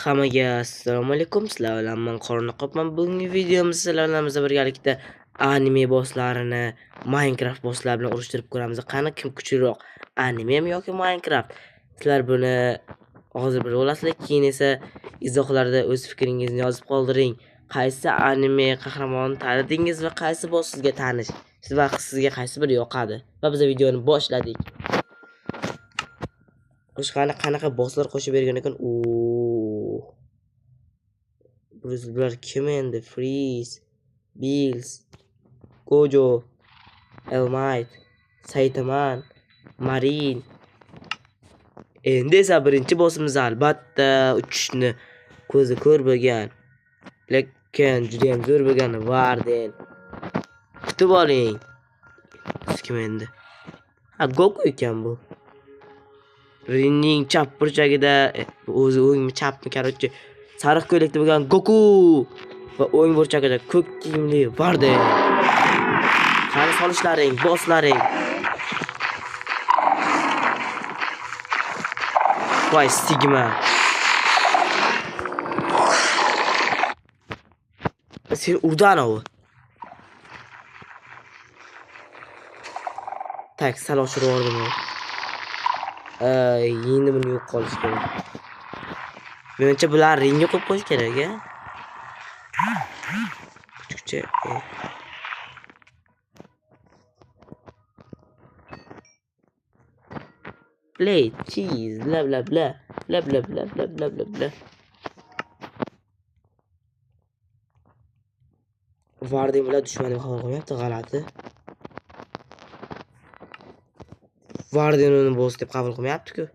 Hammaga assalomu alaykum. Sizlar bilan men Qorni Qopman. Bugungi videomizda sizlar bilan biz birgalikda anime bosslarini Minecraft bosslari bilan urushtirib ko'ramiz. Qani kim kuchliroq, animemi yoki Minecraft? Sizlar buni hozir bilib olasizlar. Keyin esa izohlarda o'z fikringizni yozib qoldiring. Qaysi anime qahramonini tanidingiz va qaysi boss sizga tanish? Va sizga qaysi biri yoqadi? Va biz videoni boshladik. O'shqani qanaqa bosslar qo'shib bergan ekan? Bular kim endi? Freeze, Bills, Gojo, Elmite, Saitama, Marin. Endi esa birinchi bossimiz albatta uchishni ko'zi ko'r bo'lgan, lekin juda ham zo'r bo'lgan Warden. Kutib oling. Kim endi? Ha, Goku ekan bu. Ringning chap burchagida o'zi o'ngmi chapmi, короче, sariq ko'ylakda bo'lgan Goku va o'ng burchagida ko'k kiyimli Warden. Qani solishlaring, bosslaring. Voy Sigma. Sen urdi anavi. Tak, sal oshirib yubordim. Endi buni yo'q qolish kerak. Menimcha bular ringga qo'yib qo'yish kerak, a? Kuchukcha. Play cheese bla bla bla bla bla bla bla bla bla bla. Warden bilan dushmanim qabul qilmayapti, g'alati. Warden uni boss deb qabul qilmayapti-ku.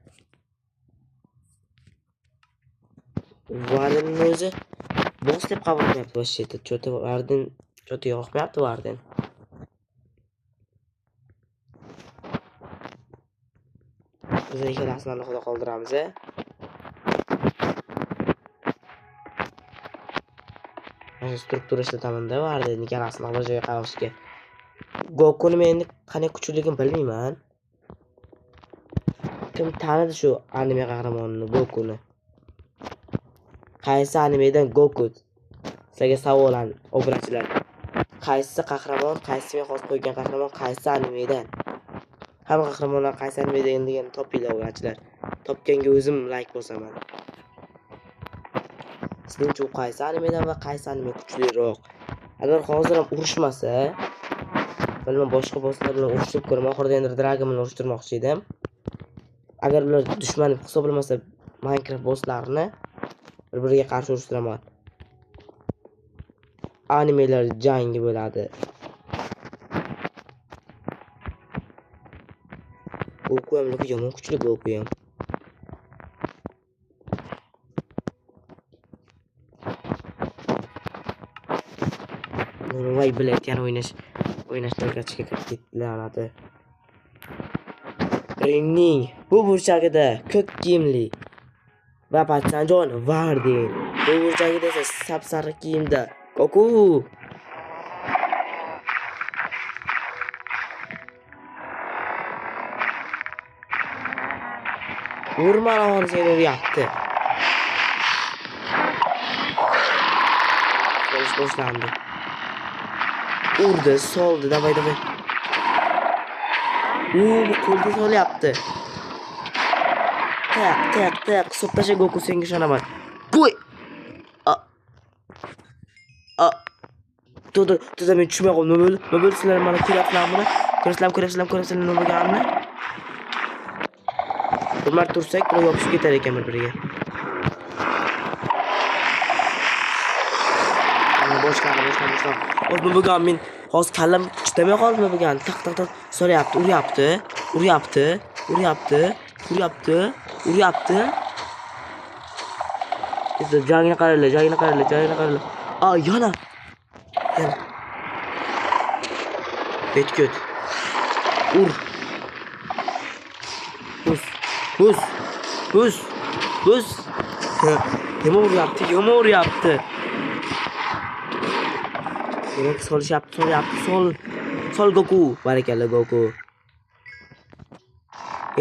Wardenning o'zi boss deb qabul qilmayapti вообще-то. Cho'ta Warden, cho'ta yoqmayapti Warden. Biz ikkalasini alohida qoldiramiz. Mana struktura ishlatamanda Warden ikkalasini bir joyga qarashga. Gokuni men endi qanday kuchliligini bilmayman. Kim tanidi shu anime qahramonini Gokuni? Qaysi animedan Goku? Sizlarga savol, obunachilar. Qaysi qahramon, qaysi men hozir qo'ygan qahramon qaysi animedan? Hamma qahramonlar qaysi animedan degan topinglar obunachilar. Topganga o'zim like bosaman. Sizningcha u qaysi animedan va qaysi anime kuchliroq? Agar hozir ham urushmasa, bilmam boshqa bosslar bilan urushib ko'raman. Oxirida endi Dragon bilan urushtirmoqchi edim. Agar ular dushman deb hisoblamasa Minecraft bosslarini bir-biriga qarshi urushtiraman. Animelar jangi bo'ladi. Goku ham lekin yomon kuchli Goku ham. Voy bilet yana o'ynashdan o'rgatishga kirib ketdi la'nati. Ringning bu burchagida ko'k kiyimli va Patsanjon Warden. Bu burchagida esa sap-sariq kiyimda Goku. Urma lan seni uryapti. Solish boshlandi. Urdi, soldi, davay davay. Bu qo'lga solyapti. Tak, tak, tak. Hisob tasha Goku, senga ishonaman. Qo'y. A. To'da, to'da men tushmay qoldim. Nima bo'ldi? Nima bo'ldi? Sizlar meni ko'ryapsizlarmi buni? Ko'rasizlarmi, ko'ryapsizlarmi, ko'ryapsizlarmi nima bo'lganini? Bir marta tursak, bular yopishib ketar ekan bir-biriga. Boshlandi, boshlandi, boshlandi. Hozir nima bo'lgan? Men hozir kallam chidamay qoldi nima bo'lgan? Tak, tak, tak solyapti, uryapti, uryapti, uryapti, uryapti, uryapti. Endi jangini qaranglar, jangini qaranglar, jangini qaranglar. A, yana. Yana. Betko't. Ur. Bus. Bus. Bus. Bus. Nima uryapti? Nima uryapti? Demak solishyapti, solyapti, sol. Sol Goku. Barakalla Goku.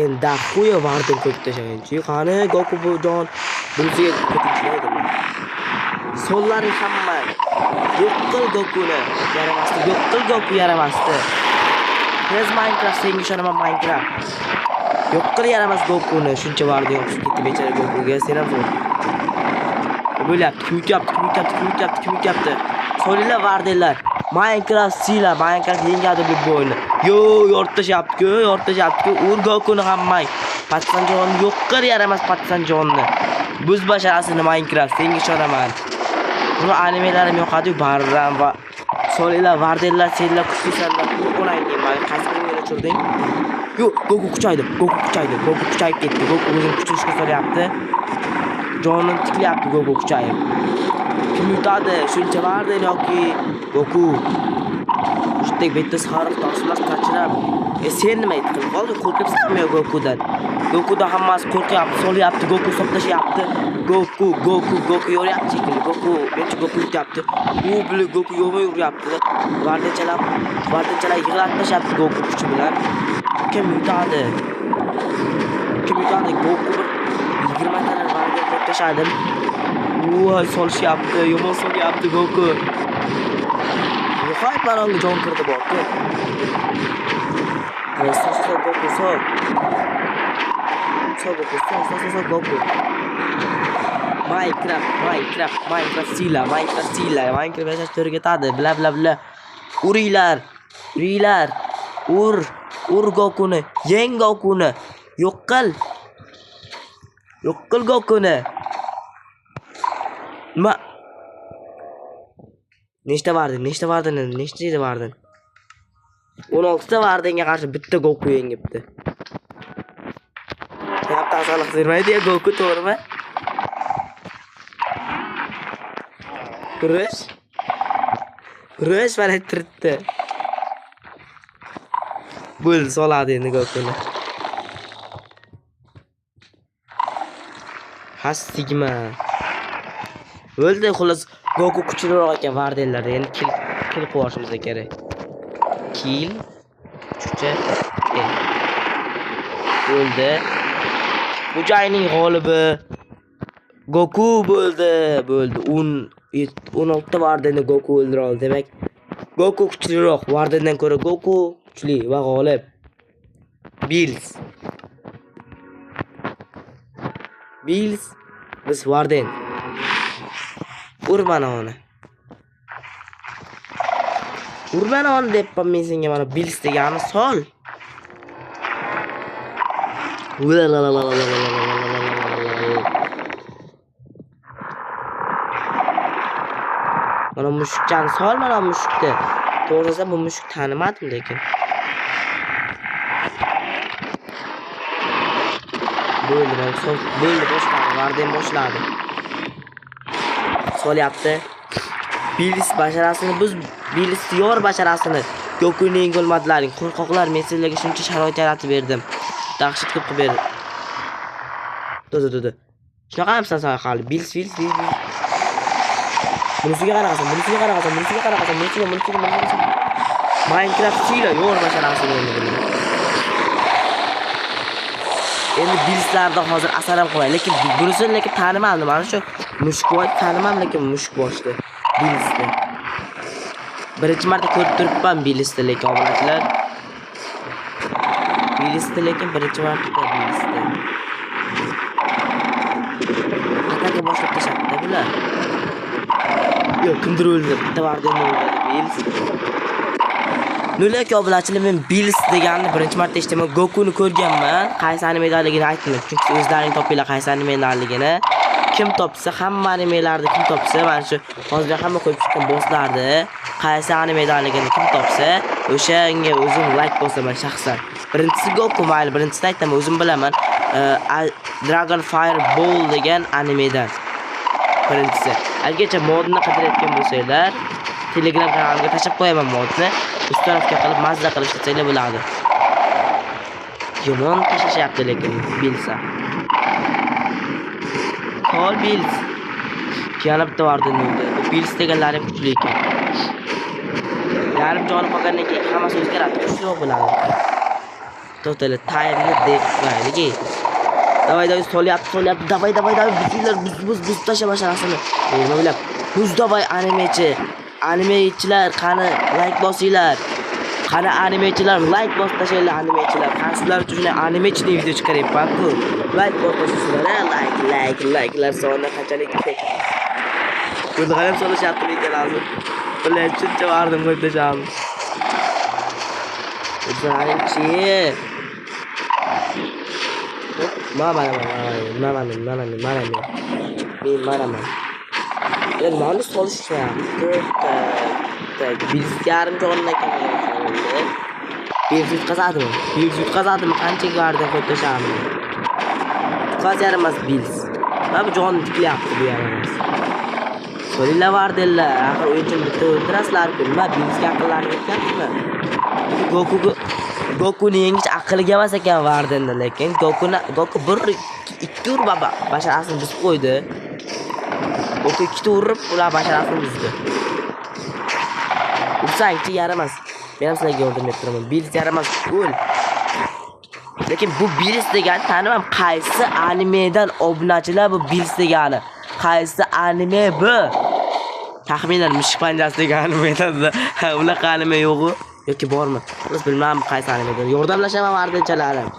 Endi daxuya Warden qo'yib tashlaganchi. Qani Goku bu jon. Bunisiga ko'tinchilaydi. Sollaring hamma. Yo'q qil Gokuni. Yaramasdi. Yo'q qil Goku yaramasdi. Tez Minecraft senga ishonaman Minecraft. Yo'q qil yaramas Gokuni. Shuncha vardi yopishib ketdi bechora Gokuga. Sen ham zo'r. Bo'lyapti. Kim yutyapti? Kim yutyapti? Kim yutyapti? Kim yutyapti? Solinglar vardilar. Minecraft sila, Minecraft yengadi bu o'yinni. Yo, yortashyapti-ku, yortashyapti-ku. Ur Gokuni hammang. Patsanjonni yo'q qil yaramas Patsanjonni. Buz basharasini Minecraft senga ishonaman. Buni animelarim yoqadi-yu, barram va solinglar vardellar, senlar kuchlisanlar. O'layning, mayli, qaysi birini o'chirding? Yo'q, Goku kuchaydi, Goku kuchaydi, Goku kuchayib ketdi. Goku o'zini kuchini ishga solyapti. Jonini tiklayapti Goku kuchayib. Kim yutadi? Shuncha Varden yoki Goku? Mushtdek bitta sariq tosmas tachrab. Sen nima qilib qolding? Qo'rqyapsanmi yo Gokudan? Gokudan hammasi qo'rqyapti, solyapti, Goku soptashyapti. Goku, Goku, Goku yoryapti shekilli. Goku, menimcha Goku yutyapti. U bilan Goku yo'may uryapti. Vardenchalar, vardenchalar yig'lab tashyapti Goku kuchi bilan. Kim yutadi? Kim yutadi? Goku bir 20 ta Varden qo'yib tashladim. Voy, solishyapti, yomon solyapti Goku. Nihoyat mana unga jon kirdi borku. Ana sol, sol Goku, sol. Sol Goku, sol, sol, sol, sol Goku. Minecraft, Minecraft, Minecraft sila, Minecraft sila, Minecraft yashash to'rga bla bla bla. Uringlar, uringlar. Ur, ur Gokuni, yeng Gokuni. Yo'q qil. Yo'q qil Gokuni. Nima? Nechta vardin? Nechta vardin? Nechta vardin? 16 ta Vardenga qarshi bitta Goku yengibdi. Gap tasaliq bermaydi ya Goku, to'g'rimi? Urush. Urush mana turibdi. Bo'ldi, soladi endi Gokuni. Has sigma. Bo'ldi, xullas Goku kuchliroq ekan Vardenlarda. Endi kill qilib olishimiz kerak. Kill kuchcha. Bo'ldi. Bu jangning g'olibi Goku bo'ldi. Bo'ldi. 16 ta Vardenni Goku o'ldira oldi. Demak, Goku kuchliroq. Vardendan ko'ra Goku kuchli va g'olib. Bills. Bills biz Varden. Ur mana uni. Ur mana uni debman men senga, mana Bills degani sol. Mana mushukchani sol, mana mushukni. To'g'risi bu mushuk tanimadim lekin. Bo'ldi, mana sol, bo'ldi, boshladi, Varden boshladi. Solyapti. Bills basharasini biz Bills yor basharasini Gokuni yengolmadilaring. Qo'rqoqlar, men sizlarga shuncha sharoit yaratib berdim. Dahshat qilib berdim. Dur. Shunaqa hamsan sen hali. Bills, Bills, Bills. Bunisiga qaraqasan, bunisiga qaraqasan, bunisiga qaraqasan, bunisiga, bunisiga, bunisiga. Minecraft sila yor basharasini endi buni. Endi Billslarda hozir asar ham qilmaydi, lekin bunisini lekin tanimadim. Mana shu mushukboy tanimam, lekin mushukboshni Billsni. Birinchi marta ko'rib turibman Billsni, lekin obunachilar. Billsni lekin birinchi marta Billsni. Ataka boshlab tashlabdi bular. Yo'q, kimdir o'ldi. Bitta Vardenni o'ldirdi Bills. Lekin obunachilar, men Bills deganni birinchi marta eshitaman. Gokuni ko'rganman. Qaysi animedaligini aytdim, chunki o'zlaring topinglar qaysi animedaligini. Kim topsa, hamma animelarni kim topsa, mana shu hozir hamma qo'yib chiqqan bosslarni qaysi animedaligini kim topsa, o'shanga o'zim like bosaman shaxsan. Birinchisi Goku, mayli, birinchisini aytaman, o'zim bilaman. Dragon Fire Ball degan animedan birinchisi. Algacha modni qidirayotgan bo'lsanglar, Telegram kanalimga tashlab qo'yaman modni. Ust tarafga qilib mazza qilib ishlatsanglar bo'ladi. Yomon tashlashyapti lekin Billsa. Sol Bills. Yana bitta Vardenni o'ldirdi. Bu Bills deganlarim kuchli ekan. Yarim joni qolgandan keyin hammasi o'zgaradi, kuchliroq bo'ladi. To'xtanglar, time'ni deb qo'yaylik. Davay, davay, solyapti, solyapti. Davay, davay, davay, buzinglar, buz, buz, buz tasha basharasini. Nima bilab? Buz davay animechi. Animechilar qani like bosinglar. Qani animechilar like bosib tashlanglar animechilar. Qani sizlar uchun shunday animechini video chiqaryapman-ku. Like bosib tashlanglar, like, like, likelar soni qanchalik ko'p. O'zi ham solishyapti lekin hozir. Bilan shuncha vardim qo'yib tashlamiz. O'zi Mana mana mana mana mana mana men manaman. Ular nimani solishyapti? To'xta. Biz yarim jondan kam qoldi. Biz yutqazadimi? Biz yutqazadimi? Qancha garda qo'yib tashlamiz? Yutqaz yaramas Bills. Mana bu jonni tiklayapti bu yaramas. Solinglar Vardenlar. Axir o'yinchini bitta o'ldirasizlar-ku. Nima Billsga aqllari yetyaptimi? Gokuni yengish aqliga emas ekan Vardenda, lekin Goku bir ikki urib basharasini buzib qo'ydi. Goku ikkita urib, ular basharasini buzdi. Ursangchi yaramas. Men ham sizlarga yordam berib turaman. Bills yaramas, o'l. Lekin bu Bills degani tanimam, qaysi animedan obunachilar bu Bills degani? Qaysi anime bu? Taxminan mushuk panjasi degan animedan. Unaqa anime yo'q-u. Yoki bormi? Biz bilmadim qaysi animedan. Yordamlashaman Vardenchalarim.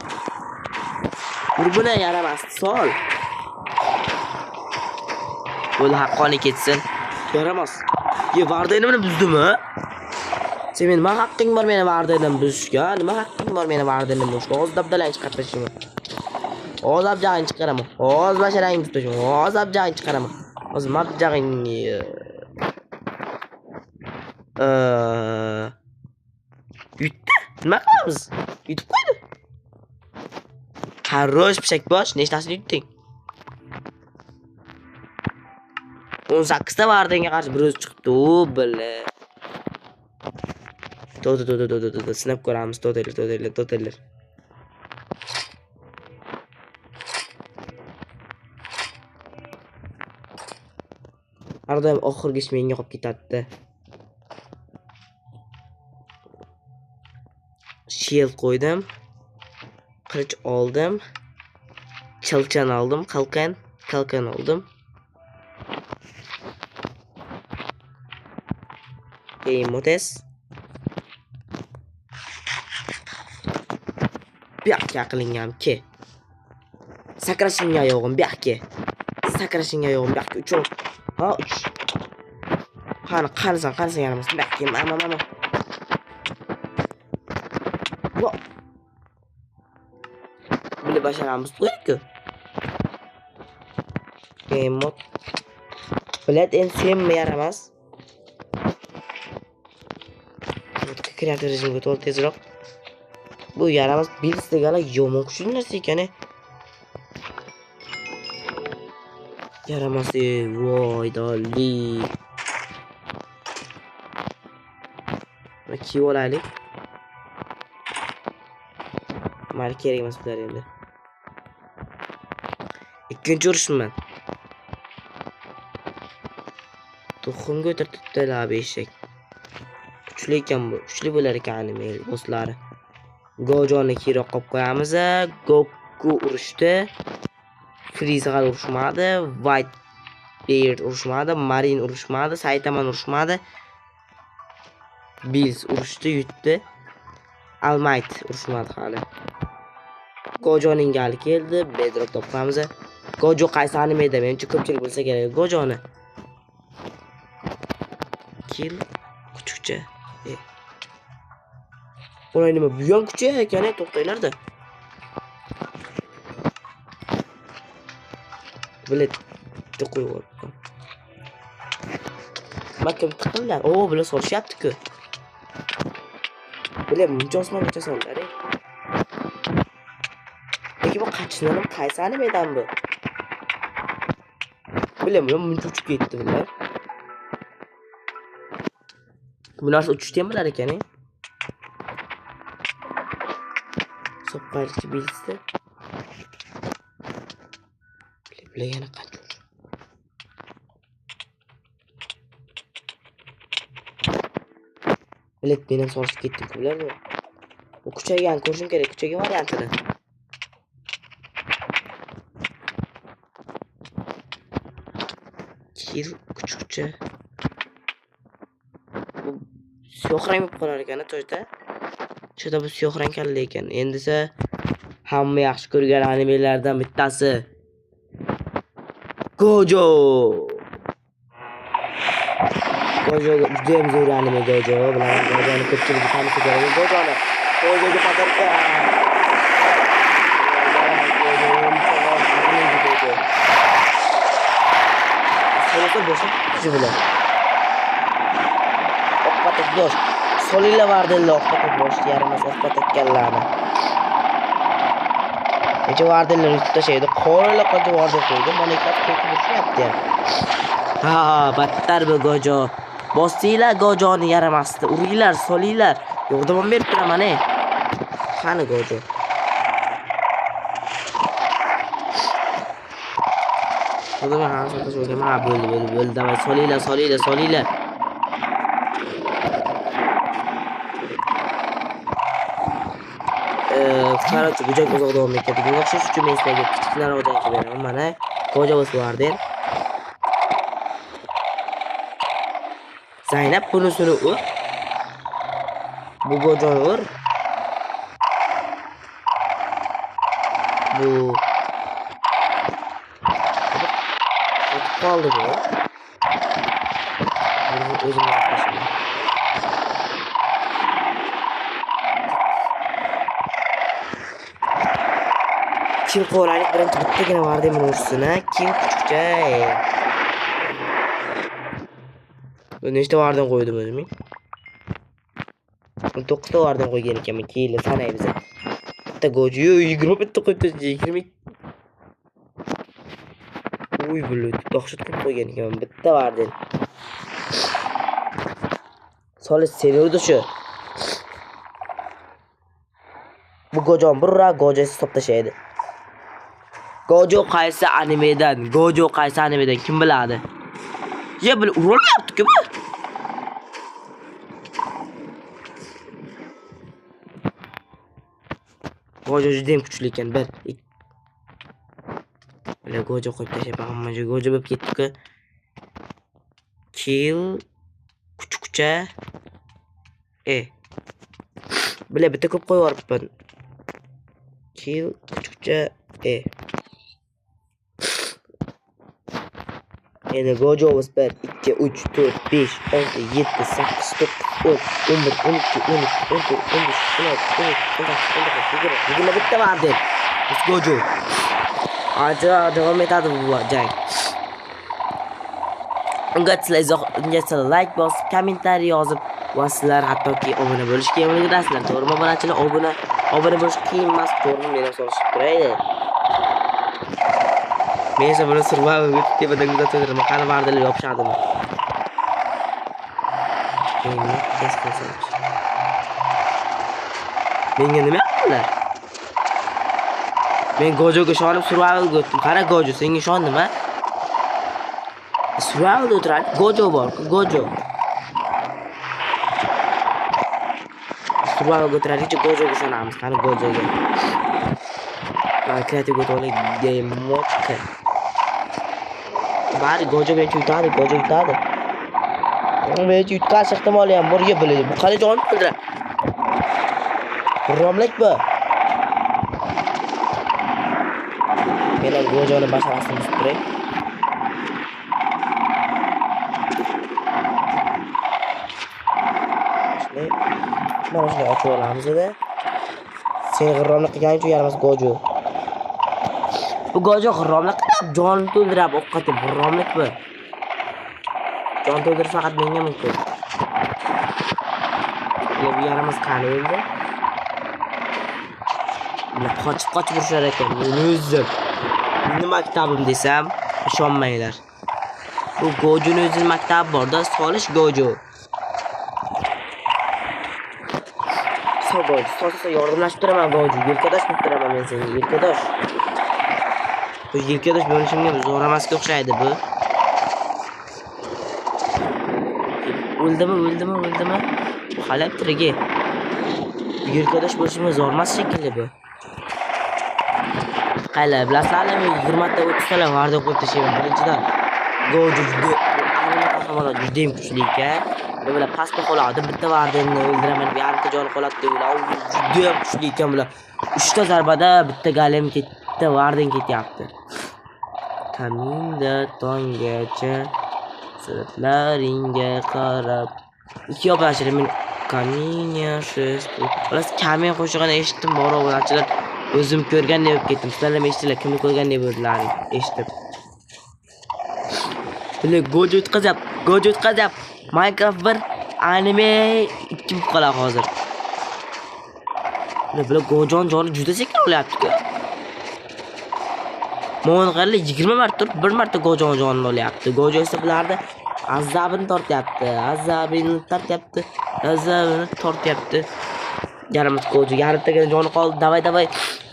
Ur buni yaramas, sol. Bo'l haqqoni ketsin. Yaramas. Ye Vardenimni buzdimi? Sen meni nima haqqing bor meni Vardenimni buzishga? Nima haqqing bor meni Vardenimni buzishga? Hozir dabdalang chiqarib tashlayman. Hozir abjag'ingni chiqaraman. Hozir basharangni buzib tashlayman. Hozir abjag'ingni chiqaraman. Hozir mabjag'ingni yutdi. Nima qilamiz? Yutib qo'ydi. Qarrosh pishakbosh, nechtasini yutding? 18 ta Vardenga qarshi bir o'zi chiqibdi. U billa. To'xta, to'xta, to'xta, to'xta, sinab ko'ramiz. To'xtanglar, to'xtanglar, to'xtanglar. Har doim oxirgi ish menga qolib ketadi. Shield qo'ydim. Qilich oldim. Chilchan oldim, qalqan oldim. Keyin motes. Bu yoqqa qilingan ke. Sakrashingga yo'g'im bu yoqqa. Sakrashingga yo'g'im bu yoqqa. 3 Ha, 3. Qani, qanisan, qanisan yaramas. Bu yoqqa, mana, mana. Vo. Buni basharamiz qo'ydik-ku. Game mode. Bilet endi senmi yaramas? Kreativ rejimga to'l tezroq. Bu yaramas Bills degani yomon kuchli narsa ekan. Yaramas, voy dolli. Va kiyib olaylik. Mayli, kerak emas bular endi. Ikkinchi urishman. Tuxumga o'tiribdi eshak. Kuchli ekan bu. Kuchli bo'lar ekan anime bosslari. Gojoni keyinroq qolib qo'yamiz. Goku urushdi. Frieza hali urushmadi. White Beard urushmadi. Marin urushmadi. Saitama urushmadi. Bills urushdi, yutdi. All Might urushmadi hali. Gojoning gali keldi. Bedrock topamiz. Gojo qaysi animeda? Menimcha ko'pchilik bilsa kerak Gojoni. Kill kuchukcha. Ular nima bu ham kuchuk ekan, to'xtanglar-da. Bilet qo'yib yuboribdi. Makam tiqillar. O, bular solishyapti-ku. Bular muncha osmongacha soldilar. Lekin bu qachon ham qaysi animedan bu? Bular muncha uchib ketdi bular. Bu narsa uchishni ham bilar ekan, So'qqaylikchi bilsa. Bular yana qancha uch? Bilet men ham solishib ketdim-ku bular. Bu kuchaygan ko'rishim kerak, kuchaygan variantini. Kill kuchukcha. Bu siyoh rang bo'lib qolar ekan, to'yda. Cho'da bu siyoh rang kalla ekan. Endi esa hamma yaxshi ko'rgan animelardan bittasi Gojo. Gojo juda ham zo'r anime Gojo. Bilaman, Gojoni ko'pchilik tanisa kerak. Gojoni. Gojoga padarka. Solsa bo'shab kuchi bilan. Oqpatak bosh. Solinglar vardella oqpatak bosh yaramas oqpatak kallarni. Necha vardellar yutib tashlaydi. Qo'llar qancha vardel qo'ydi. Mana ikkitasi qo'rqib urishyapti ham. Ha, battar bu Gojo. Bosinglar Gojoni yaramasdi. Uringlar, solinglar. Yordam berib turaman, ey. Qani Gojo? Xudo ha, sotib ha, bo'ldi, bo'ldi, bo'ldi. Davay, solinglar, solinglar, solinglar. Короче, bu jang uzoq davom etadigan o'xshash uchun men sizlarga kichikroq jang qilib beraman. Mana Gojo bo'svardi. Zaynab bunisini ur. Bu Gojoni ur. Bu qotib qoldi bu. O'zim yoqashim. Kim qo'ralik birinchi bittagina vardi buni ursin, ha? Kim kuchukcha? Bu nechta vardan qo'ydim o'zim? 19 ta vardan qo'ygan ekanman. Keyin sanaymiz. Bitta Gojo, 21 ta qo'yib tashladi, 20. Uy, bular dahshat qilib qo'ygan ekanman. Bitta varden. Solish seni urdi shu. Bu Gojon bir ura Gojo hisob tashlaydi. Gojo qaysi animedan? Gojo qaysi animedan kim biladi? Ya bil urilmayapti-ku bu. Gojo juda ham kuchli ekan. 1 2 Bila Gojo qo'yib tashlayman, hamma joy Gojo bo'lib ketdi-ku. Kill kuchukcha. Bila bitta ko'p qo'yib yuboribman. Kill kuchukcha E. Endi Gojo 1 2 3 4 5 6 7 8 9 10 11 12 13 14 15 16 17 18 19 20 21 ta vardi. Biz Gojo. Ancha davom etadi bu jang. Unga sizlar izoh, unga sizlar like bosib, kommentariy yozib va sizlar hattoki obuna bo'lishga ham ulgurasizlar. To'g'rimi obunachilar? Obuna bo'lish qiyin emas, to'g'rimi? Men ham solishib turaydi. Men esa buni survival tepadan kuzatib, qani vardilar yopishadimi? Menga kes qilsin. Menga nima qildilar? Men Gojoga ishonib survivalga o'tdim. Qara Gojo, senga ishondim, ha? Survivalda o'tiradi. Gojo bor, Gojo. Survivalga o'tiradicha Gojoga ishonamiz. Qani Gojoga. Mana kreativ o'tib olaylik. Game mode. Bari Gojo menga yutadi, Gojo yutadi. Menga yutqazish ehtimoli ham bor, biladi. Bu qanday jon qildi? Romlik bu. Men ham Gojoni basharasini buzib turay. Shunday. Mana shunday ochib olamiz-da. Sen g'irromlik qilganing uchun yaramas Gojo. Bu Gojo g'irromlik qilib jon to'ldirib o'qqa g'irromlik bu. Jon to'ldirish faqat menga mumkin. Ya bu yaramas qani endi? Bular qochib-qochib urishar ekan. Men o'zim meni maktabim desam ishonmanglar. Bu Gojoni o'zining maktabi bor-da, solish Gojo. Sol Gojo, solsa yordamlashib turaman Gojo, yelkadosh bo'lib turaman men senga, yelkadosh. Bu yelkadosh bo'lishimga zo'r emasga o'xshaydi bu. O'ldimi, o'ldimi, o'ldimi? Bu hali tirigi. Yelkadosh bo'lishimga zo'r emas shekilli bu. Qaylar, bilasizlarmi, 20 ta 30 ta varda qo'yib tashlayman birinchidan. Gojo juda anime qahramonlar juda ham kuchli ekan. Bular pastda qoladi, bitta Vardenni o'ldiraman, yarimta joni qoladi deb o'yladim. Juda ham kuchli ekan bular. 3 ta zarbada bitta golem ketdi, Varden ketyapti. Kaminda tonggacha suratlaringga qarab. Ikki obunachilar men Kaminya 6. Xullas Kamin qo'shig'ini eshitdim, bor obunachilar. O'zim ko'rgandek bo'lib ketdim. Sizlar ham eshitdinglar, kimni ko'rgandek bo'ldilaring eshitib. Bular Gojo yutqazyapti, Gojo yutqazyapti. Minecraft 1 anime 2 bo'lib qoladi hozir. Bular Gojon joni juda sekin olyapti-ku. Mo'g'ul 20 marta turib, 1 marta Gojon jonini olyapti. Gojo esa bularni azabini tortyapti, azabini tortyapti, azabini tortyapti. Yaramiz Gojo, yarimtagina joni qoldi. Davay, davay.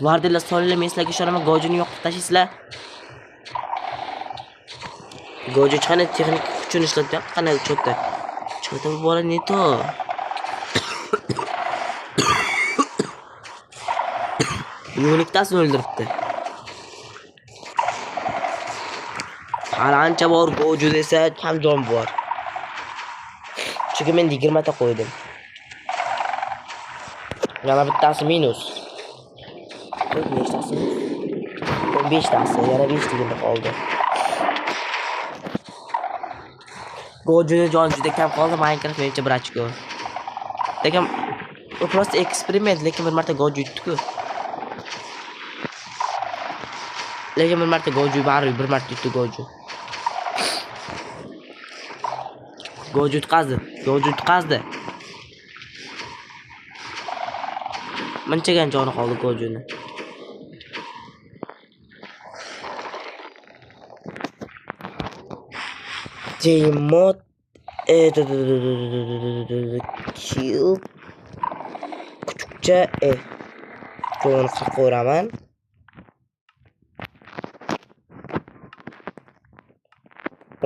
Vardenlar solinglar, men sizlarga ishonaman, Gojoni yo'q qilib tashlaysizlar. Gojo qanday texnik kuchini ishlatyapti, qanday cho'tda. Cho'tda bu bola ne to? Uniktasini o'ldiribdi. Hali ancha bor Gojo desa kam jon bor. Chunki men 20 ta qo'ydim. Yana bittasi minus. Nechtasi? 15 tasi, yana 5 tagina qoldi. Gojoning joni juda kam qoldi. Minecraft menimcha bir ochko. Lekin u просто eksperiment, lekin bir marta Gojo yutdi-ku. Lekin bir marta Gojo baribir bir marta yutdi Gojo. Gojo yutqazdi, Gojo yutqazdi. Munchagan joni qoldi Gojoni. Jmod kill kuchukcha Joni qilib qo'yaman.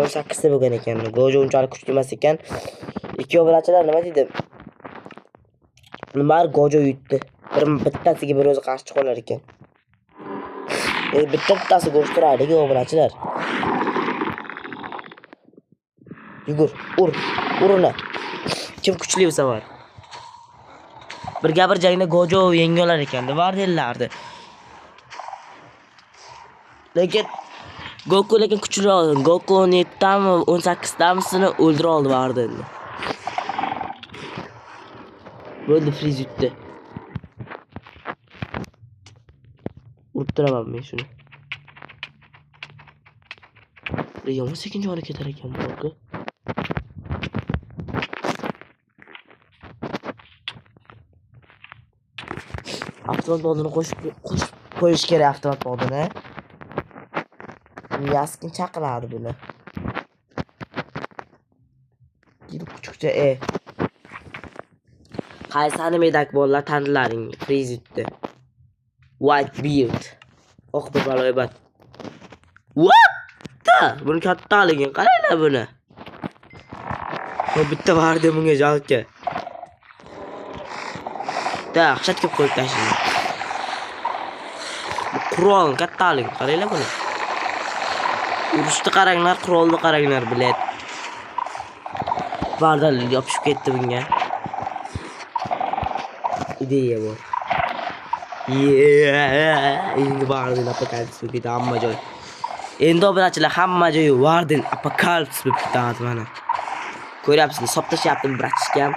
O'n sakkizta bo'lgan ekan. Gojo unchalik kuchli emas ekan. Ikki obunachilar nima deydi? Nima Gojo yutdi. Bir bittasiga bir o'zi qarshi chiqa olar ekan. Bitta bittasi go'sht turadi obunachilar. Yugur, ur, ur uni. Kim kuchli bu safar? Birga bir jangda Gojo yenga olar ekan, Vardenlardi. Lekin Goku lekin kuchliroq. Goku 17tami, 18tamisini o'ldira oldi Vardenni. Bo'ldi, Friz yutdi. Urib turaman men shuni. Yomon sekin joni ketar ekan bu Goku. Avtomat modini qo'shib qo'yish kerak avtomat modini. Yaskin chaqiradi buni. Kelib kuchukcha Qaysi animedagi bolalar tanilaring? Friz yutdi. White Beard. Oq bir baloibat. What? Buni kattaligini qaranglar buni. Bu bitta vardi bunga jalka. Dahshat qilib qo'yib tashladi. Bu qurol kattaligini qaranglar buni. Urushni qaranglar, qurolni qaranglar, bilet. Vardalar yopishib ketdi bunga. Ideya bor. Endi Varden apokalips bo'lib ketdi hamma joy. Endi obunachilar hamma joyi Varden apokalips bo'lib ketdi mana. Ko'ryapsizlar, hisob tashlayapti bratishkam.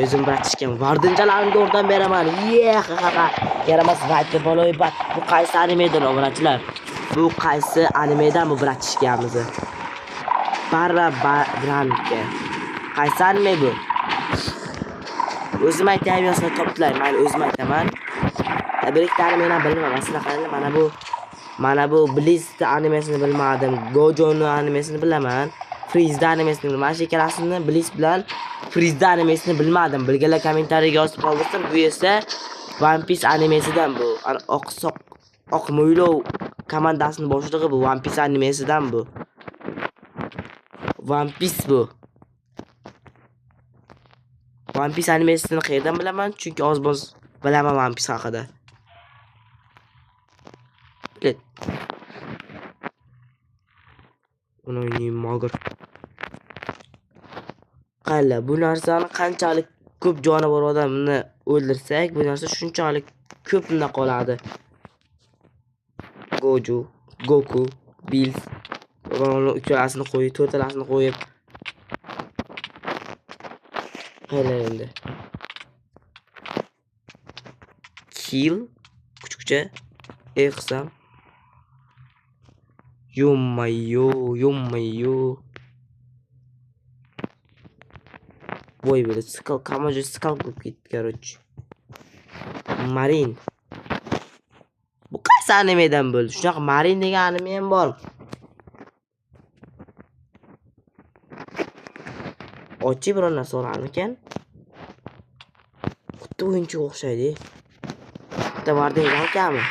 O'zim bratishkam. Vardenchalarimga o'rdan beraman. Ha. Yaramas White baloibat. Bu qaysi animedan obunachilar? Bu qaysi animedan bu bratishkamizni? Barra Branka. Qaysi anime bu? O'zim aytaymi yoki topdilar? Mayli, o'zim aytaman. Bir ikkita animeni ham bilmayman. Masalan, qaranglar, mana bu Blitz animesini bilmadim. Gojo'ning animesini bilaman. Friz animesini bilmadim. Mana shu ikkalasini Blitz bilan Friz animesini bilmadim. Bilganlar kommentariyaga yozib qoldirsin. Bu esa One Piece animesidan bu. Oq mo'ylov komandasining boshlig'i bu One Piece animesidan bu. One Piece bu. One Piece animesini qayerdan bilaman? Chunki oz-moz bilaman One Piece haqida. Bilet. Uni mogir. Qala, bu narsani qanchalik ko'p joni bor odamni o'ldirsak, bu narsa shunchalik ko'p unda qoladi. Gojo, Goku, Bills va uni uchalasini qo'yib, to'rtalasini qo'yib. Qala endi. Kill kuchukcha E qilsam. Yo-mayo, yo-mayo. Voy böyle skal kamajo skal bo'lib ketdi, короче. Marin. Bu qaysi animedan bo'ldi? Shunaqa Marin degan anime ham bor. Ochi biror narsa olarmikan? Xuddi o'yinchoq o'xshaydi. Bitta Warden Galkami?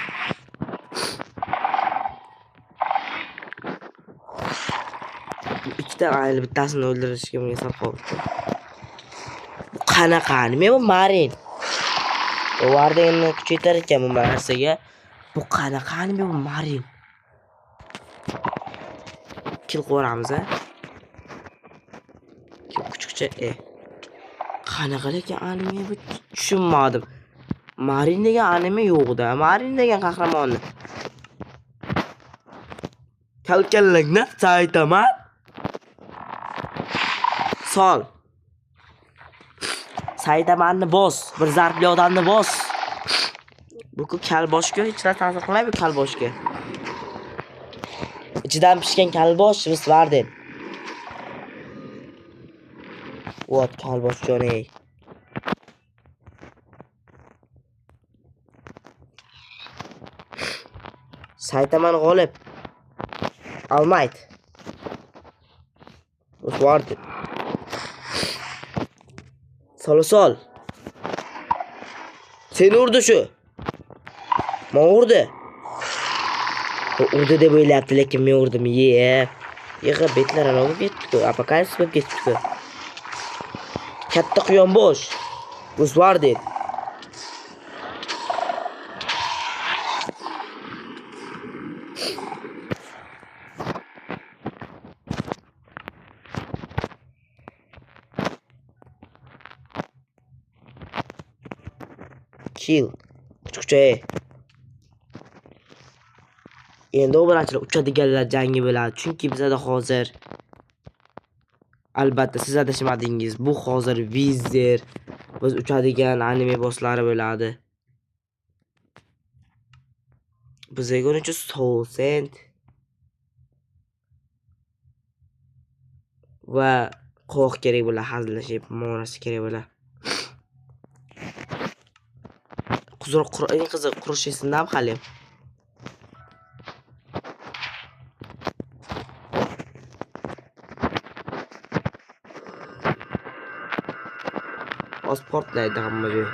Ikkita ayli bittasini o'ldirishga bunga sal qoldi. Bu qanaqa anime bu Marin? Wardenni kuchaytirar ekan bu narsaga. Bu qanaqa anime bu Marin? Kill qo'yamiz a. Kuchukcha e. Qanaqa lekin anime bu tushunmadim. Marin degan anime yo'q-da. Marin degan qahramonni. Kalkallakni Saitama. Sol. Saitamanni bos, bir zarbli odamni bos. Bu-ku kalboshga hech narsa ta'sir qilmaydi kalboshga. Ichidan pishgan kalbosh biz Warden. What kalbosh joni. Saitaman g'olib. Almayt. Warden. Sol sol. Seni urdi shu. Men urdi. Urdi deb o'ylayapti, lekin men urdim. Ye. Yig'a betlar ana bo'lib ketdi-ku, apokalips bo'lib ketdi-ku. Katta quyon bo'sh. Warden. Kill. Kuchukcha. Endi obunachilar uchadiganlar jangi bo'ladi. Chunki bizada hozir albatta siz adashmadingiz. Bu hozir Vizer biz uchadigan anime bosslari bo'ladi. Bizga ko'rincha Soul Sand va qovoq kerak bo'ladi, hazillashib, ma'nosi kerak bo'ladi. Eng qiziq qurish esimdami hali? Oz portlaydi hamma joy.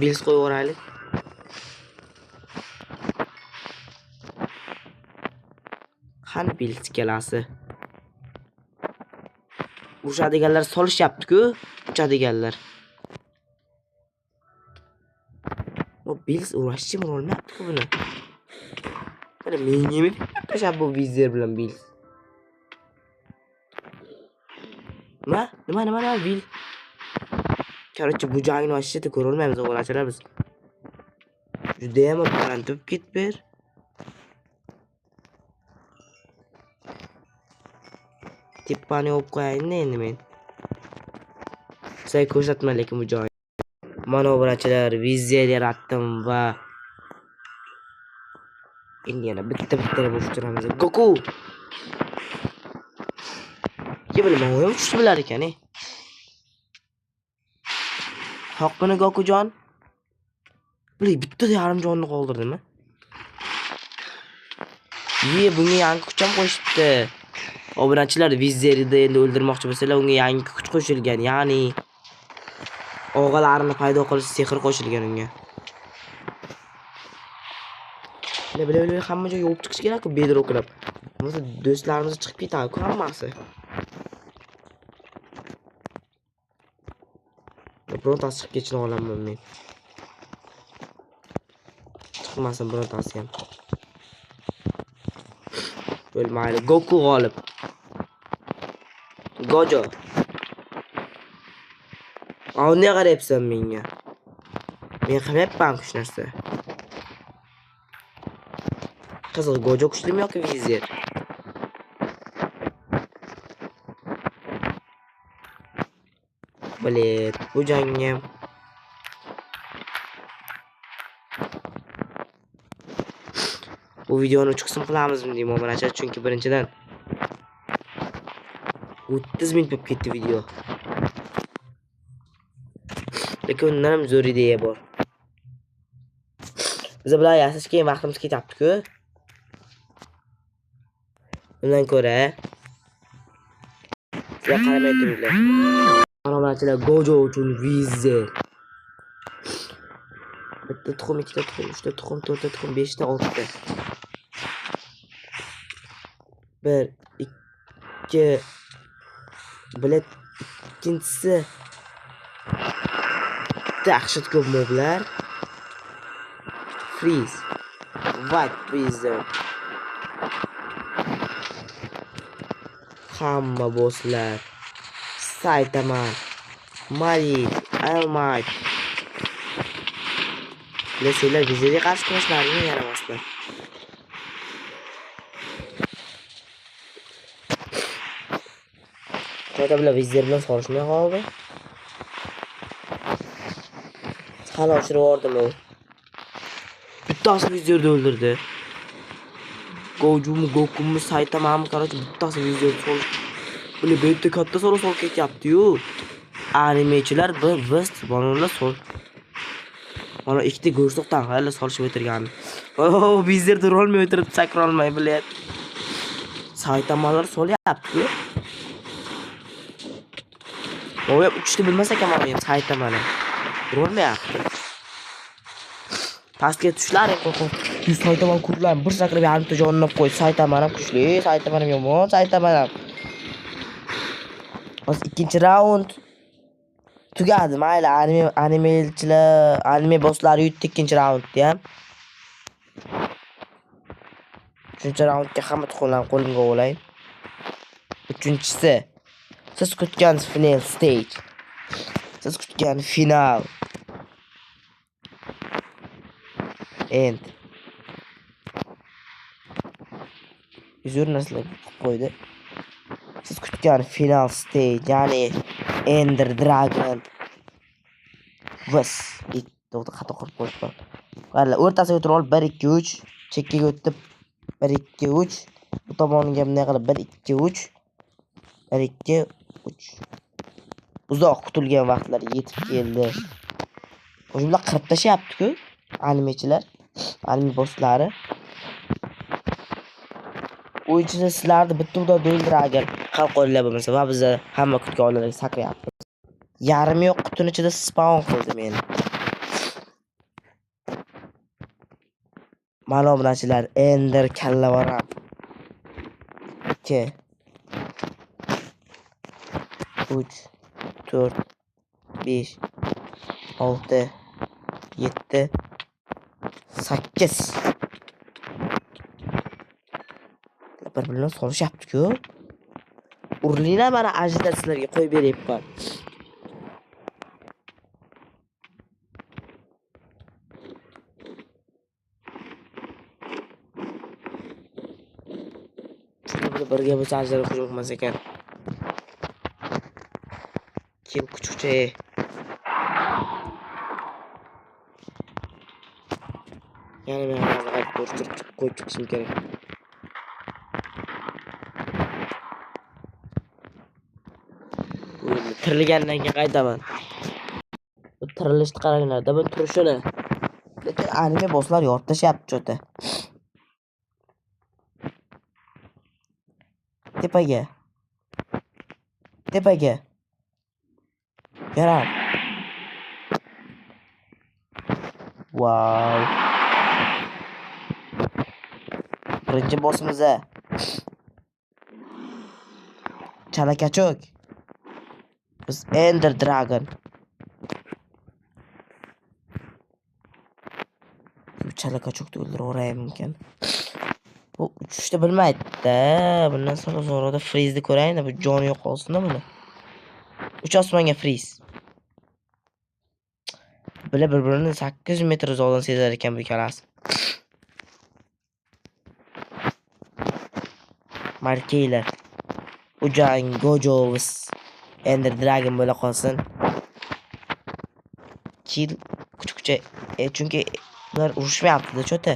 Bills qo'yib yuboraylik. Qani Bills kelasi? Urushadiganlar solishyapti-ku, uchadiganlar. Bu Bills urashchi bo'lmayapti-ku buni. Mana menga nima tashlab bu Vizer bilan Bills. Nima? Nima nima nima Bill? Короче, bu jangni vashshita ko'ra olmaymiz o'g'ilchalar biz. Juda ham baland turib ketib ber. Tepani olib qo'yayinda endi men. Sizlarga ko'rsatman lekin bu joyni. Mana obunachilar, Vizer yaratdim va endi yana bitta-bitta bo'shtiramiz. Goku! Ye bilaman, o'yin tushib bilar ekan, ey. Haqqini Gokujon. Bilay, bitta yarim jonni qoldirdimi? Ye, bunga yangi kuch ham qo'shibdi. Obunachilar, Vizerni endi o'ldirmoqchi bo'lsalar, unga yangi kuch qo'shilgan, ya'ni og'alarini paydo qilish sehr qo'shilgan unga. Bila hamma joy yopib chiqish kerak-ku, bedroklab. Bo'lmasa do'stlarimiz chiqib ketadi-ku hammasi. Birontasi chiqib ketishini olaman men. qilmasin birontasi ham. Bo'lmayli, Goku g'olib. Gojo. Ne qarayapsan menga? Men qilmayapman shu narsa. Qiziq, Gojo kuchlimi yoki Vizer? Bilet, bu jangga bu videoni 3 qism qilamizmi deyman obunachilar, chunki birinchidan 30 minut bo'lib ketdi video. Lekin undan ham zo'r ideya bor. Biz bular yasashga keyin vaqtimiz ketyapti-ku. Undan ko'ra sizlar qaramay turinglar. Obunachilar, Gojo uchun Vizer. Bitta tuxum, ikkita tuxum, uchta tuxum, to'rtta tuxum, beshta, oltita. 1 2 bilet, ikkinchisi dahshat ko'p moblar. Freeze. White Freezer. Hamma bosslar. Saitama, Mari, Almay. Lesenlar Vizerga qarshi kurashlaringga yaramaslar. Qayta bilan Vizer bilan solishmay qoldi. Hali oshirib yubordim u. Bittasi Vizerni o'ldirdi. Gojumi, Gokumi, Saitamami, короче, bittasi Vizerni solib. Buni bu yerda katta so'roq solib ketyapti-yu. Animechilar biz bolalar sol. Mana ikkita go'rsoqdan hali solishib o'tirgan. Oh, Vizer turolmay o'tirib sakrolmay bilyapti. Saitamalar solyapti. O'yab uchishni bilmas ekan mana ham Saitamani. Turolmayapti. Pastga tushlaring qo'rqib. 100 Saitama kurlar bir sakrab yarimta jonini qo'y. Saitama ham kuchli, Saitama ham yomon, Saitama ham. Hozir ikkinchi raund tugadi. Mayli, animechilar, anime bosslari yutdi ikkinchi raundda ham. Uchinchi raundga hamma tuxumlarni qo'limga olay. Uchinchisi. Siz kutgan final stage. Siz kutgan final. End. Zo'r narsalar qilib qo'ydi. Siz kutgan final stage, ya'ni Ender Dragon. Vs. To'g'ri, xato qilib qo'yibman. Qaranglar, o'rtasiga o'tirib olib 1 2 3, chekkaga o'tib 1 2 3, bu tomoniga bunday qilib 1 2 3, 1 2 3. Uzoq kutilgan vaqtlar yetib keldi. O'sha bular qirib tashlayapti-ku, animechilar, anime bosslari. O'yinchilar sizlarni bitta udarda o'ldirar agar xalq o'yinlar bo'lmasa va biz hamma kutgan odamlarga sakrayapmiz. Yarim yo'q qutini ichida spawn qildi meni. Mana obunachilar, Ender kallavaram. 2 3 4 5 6 7 8. Bir-birini solishyapti-ku. Urilinglar, mana ajda sizlarga qo'yib beryapman. Birga bo'lsa ajdalar hujum qilmas ekan. Kim kuchukcha? Yana men hozir qaytib qo'yib chiqishim kerak. Tirilgandan keyin qaytaman. Bu tirilishni qaranglar-da, bu turishini. Lekin anime bosslar yorib tashlayapti cho'ta. Tepaga. Tepaga. Yarar. Wow. Birinchi bossimiz Chalakachok. Biz Ender Dragon. Chalakachokni o'ldirib mumkin. Bu uchishni bilmaydi-da. Bundan sal uzoqroqda Freezni ko'rayin-da, bu joni yo'q qolsin-da buni. Uch osmonga Freeze. Bular bir-birini 800 metr uzoqdan sezar ekan bu ikkalasi. Markeylar. Bu jang Gojo vs Ender Dragon bo'la qolsin. Kill kuch-kucha, chunki ular urushmayapti-da, cho'ta.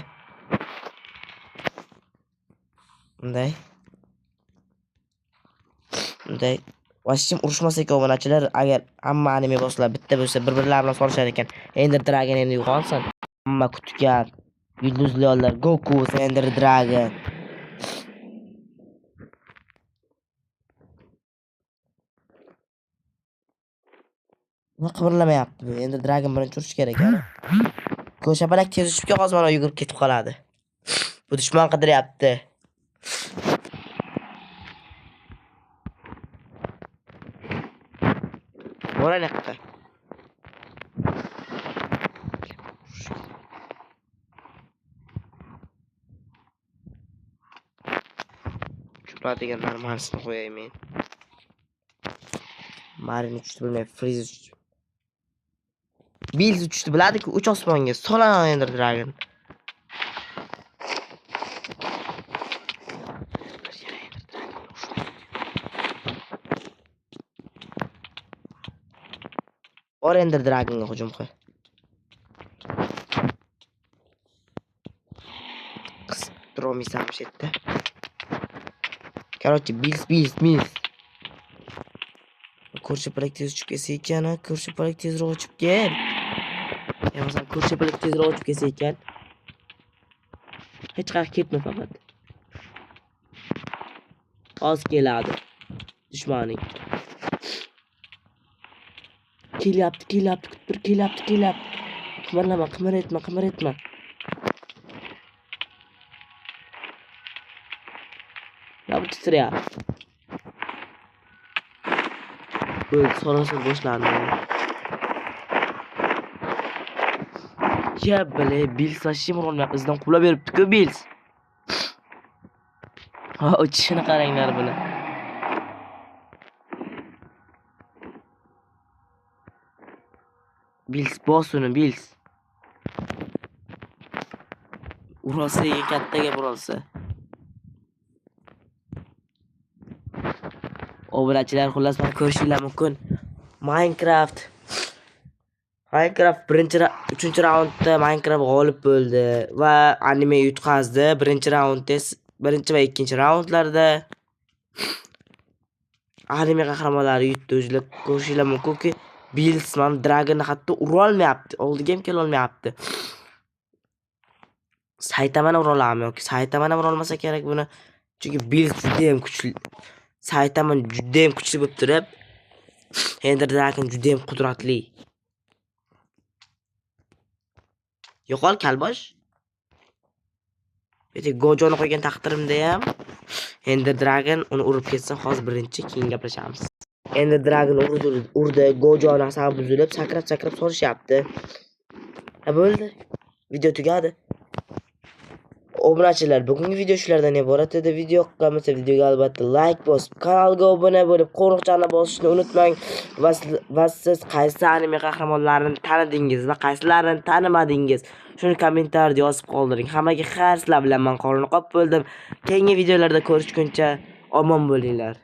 Bunday. Bunday. Vashim urushmasa ekan obunachilar, agar hamma anime bosslar bitta bo'lsa, bir-birlari bilan solishar ekan. Ender Dragon endi yo'qolsin. Hamma kutgan yulduzli Goku vs Ender Dragon. Nima qimirlamayapti bu? Ender Dragon birinchi urish kerak ana. Ko'shapalak tez uchib kelib, hozir mana yugurib ketib qoladi. Bu dushman qidiryapti. Bora naqqa. Churadigan normalsini qo'yay men. Marin uchdi bilmay, Freeze uchdi. Bills uchdi biladi-ku, uch osmonga solan Ender Dragon. Bor Ender Dragonga hujum qil. Qisib turolmaysan shu yerda. Короче, Bills, Bills, Bills. Ko'rshapalak tez uchib kelsa ekan, ha, ko'rshapalak tezroq uchib kel. Ya masalan, ko'rshapalak tezroq uchib kelsa ekan. Hech qayerga ketma faqat. Hozir keladi dushmaning. Kelyapti, kelyapti, kutib tur, kelyapti, kelyapti. Qimirlama, qimir etma, qimir etma. Ya bu titrayapti. Bo'ldi, so'rashuv boshlandi. Ya bile, Bills vashim urolmayapti, izdan quvlab beribdi-ku Bills. Ha, uchishini qaranglar buni. Bills bos uni, Bills. Urolsa kattaga urolsa. Obunachilar, xullas, mana ko'rishinglar mumkin. Minecraft birinchi raundda Minecraft g'olib bo'ldi va anime yutqazdi. Birinchi raundda, birinchi va ikkinchi raundlarda anime qahramonlari yutdi. O'zinglar ko'rishinglar mumkinki, Bills mana Dragonni hatto ura olmayapti, oldiga ham kela olmayapti. Saytamani ura oladimi yoki Saytamani ura olmasa kerak buni. Chunki Bills juda ham kuchli. Saytama juda ham kuchli bo'lib turib, Ender Dragon juda ham qudratli. Yo'qol kalbosh. Beti Gojoni qo'ygan taqdirimda ham Ender Dragon uni urib ketsa, hozir birinchi, keyin gaplashamiz. Ender Dragon urdi, Gojoni asabi buzilib, sakrab-sakrab solishyapti. Ha, bo'ldi. Video tugadi. Obunachilar, bugungi video shulardan iborat edi. Video yoqqan bo'lsa, videoga albatta like bosib, kanalga obuna bo'lib, qo'ng'iroqchani bosishni unutmang. Va siz qaysi anime qahramonlarini tanidingiz va qaysilarini tanimadingiz? Shuni kommentariyada yozib qoldiring. Hammaga xayr, sizlar bilan men Qorni Qop bo'ldim. Keyingi videolarda ko'rishguncha omon bo'linglar.